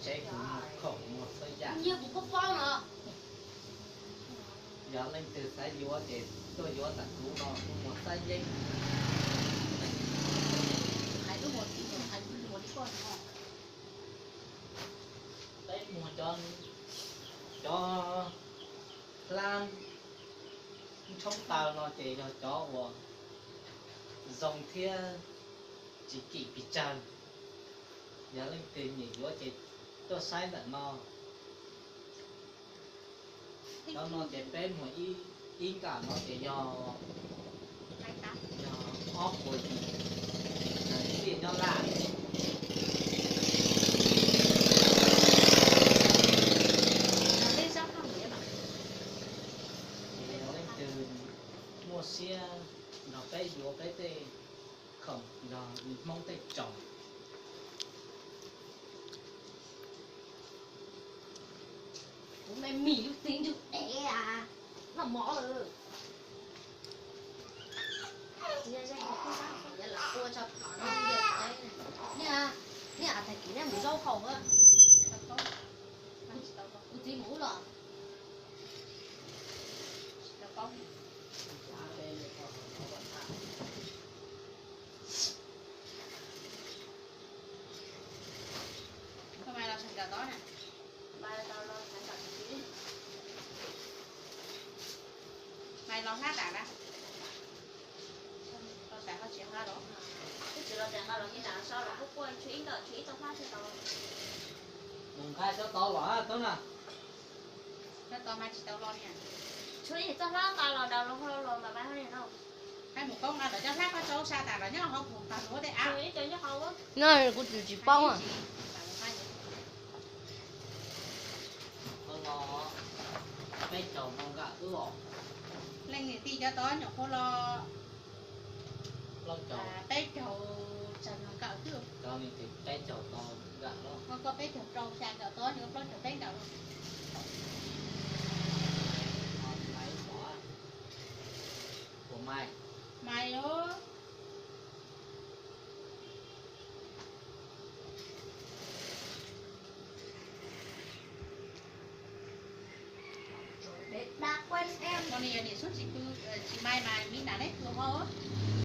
Peb kuv muag khoom muag txhua yam. Nyiag kuv pob pob no. Yog leej twg xav yuav ces tuaj yuav ntawm kuv no, kuv muag xab yeeb. Hais lub muag txiv, hais lub muag li koj no. Peb muag cov, cov hlab ntshoob taw no ces yog cov uas zoo thiab tsis kim pes tsawg. Yog leej twg nyiam yuav ces tuaj saib ntawm no. Cov no ces peb muag ib, ib nkawm no ces yog, yog ob puas yim, tsiaj nyob laj. Ces yog leej twg muaj siab nrog peb yuav peb tej khoom nrog Hmoob tej tsoos. Kuv me mis lub txiv ntug ev a, noj mov lawm. Niaj, niaj tag kis neb mus zaub haus a. Kuv txiv mus ub los? Koj mas los sawv daws tod na. Mas los hlab tas na. Los tas ho tsis hlab los. Twb tsis los tas nqa los kiag tas so los kuj kuaj tshuav ib nkawm tshuav ib tog hlab tshuav tau. Mus nqa cov tod los tod na. Cov tod mas tsis tau los niam. Tshuav ib tog hlab nqa los daus los ho los mas mas ho niam no. Hais mus koj nqa lawv cov hlab koj tso sa tas los nyob hauv kuv pag luav tej av. Nyob kuv tsis paub. Peb caug no nkawm wb os. Leej niam tij cov tod nyuam qhuav los peb caug tsawg no nkawm xwb. Peb caug tau nkawm los. Koj peb caug rau xya nkawm tod, plaub caug peb nkawm los. Ua mai, mai os. Koj niam yog niam xub tsis pw, tsis mai mas miv nam neb pw hauv.